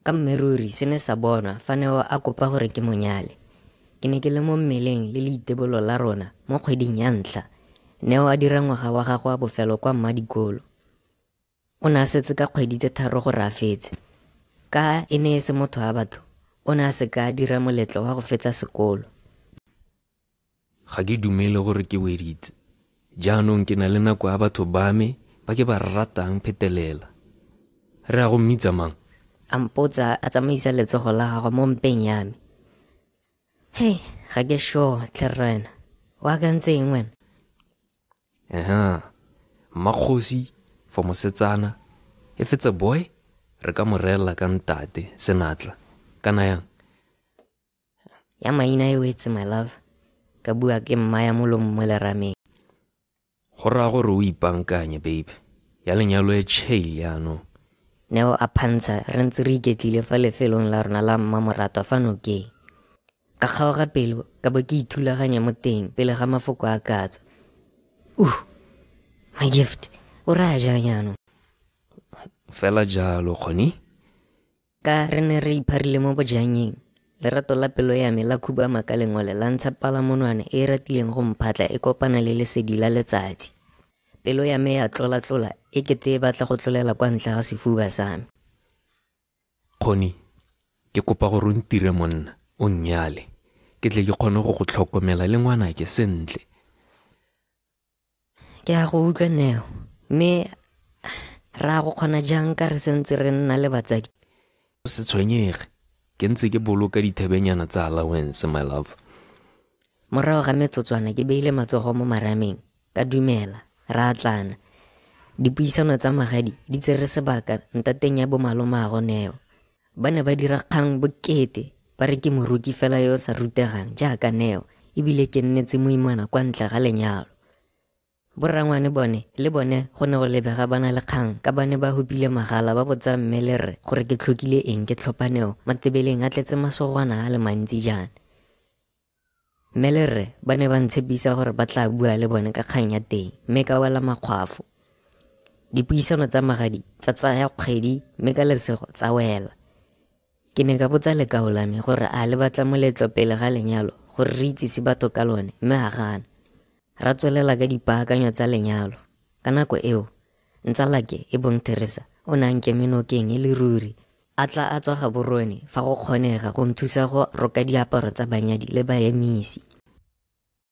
Ka mme ruri se ne sa bonwa fa Neo a kopa gore ke mo nyale. Ke ne ke le mo mmeleng le leitibolo la rona mo kgweding ya ntlha Neo a dira ngwaga wa gagwe wa bofelo kwa mmadikolo. O ne a setse ka kgwedi tse 3 gore a fetse. Ka e ne e se motho wa batho, o ne a se ka a dira moletlo wa go fetsa sekolo. Ga ke dumele gore ke weditse. Jaanong ke na le nako ya batho ba me ba ke ba ratang phetelela. Re ya go mmitsa mang? A mpotsa a tsamaisa letsogo la gagwe mo mpeng ya me. Hei, ga ke sure, tlhe rraena. O akantse eng wena? Eha, Mmakgosi for mosetsana, if it's a boy, re ka mo reela ka ntate, Senatla. Kana yang? Ya maina e wetse, my love. Ka bua ke mmaya molomo mo lerameng. Go raya gore o ipankanye, babe. Ya lenyalo e tšheile jaanong. Neo a phantsha re ntse re iketlile fa lefelong la rona la mmamoratwa fa nokeng. Ka kgaoga pelo ka bo ke ithulaganya mo teng pele ga mafoko a ka tswa. My gift, o raya jang jaanong? Fela jalo, kgoni? Ka re ne re ipharile mo bojanyeng, lerato la pelo ya me la khubama ka lengole la ntsha palamonwana e e ratileng go mphatla e kopana le lesedi la letsatsi. Pelo ya me ya tlolatlola e kete e batla go tlolela kwa ntle ga sefuba sa me. Kgoni, ke kopa gore o ntire monna, o nnyale. Ke tle ke kgone go go tlhokomela le ngwanake sentle. Ke a go utlwa, Neo, mme ra go kgona jang ka re sentse re nna le batsadi? O se tshwenyege, ke ntse ke boloka dithebenyana tsa allowance, my love. Morago ga metsotswana ke beile matsogo mo marameng, ka dumela, ra atlana. Dipuisano tsa magadi di tsere sebaka ntateng ya bomalomago Neo. Ba ne ba dira kgang bokete, ba re ke moruki fela yo o sa rutegang jaaka Neo, ebile ke nnetse moimana kwa ntle ga lenyalo. Borrangwane bone le bone go ne go lebega ba na le kgang ka ba ne ba hupile magala ba botsa mme le rre gore ke tlhokile eng ke tlhopha Neo matebeleng a tletse masogwana a le mantsi jaana. Mme le rre ba ne ba ntshepisa gore ba tla bua le bone ka kgang ya teng mme ka wela makgwafo. Dipuisano tsa magadi tsa tsaya kgwedi mme ka lesego tsa wela. Ke ne ka botsa lekao la me gore a le batla moletlo pele ga lenyalo gore re itsise batho ka lone mme a gana. Ra tswelela ka dipaakanyo tsa lenyalo. Ka nako eo, ntsalake e bong Teresa o ne a nkeme nokeng e le ruri. A tla a tswa Gaborone fa go kgonega go nthusa go roka diaparo tsa banyadi le baemisi.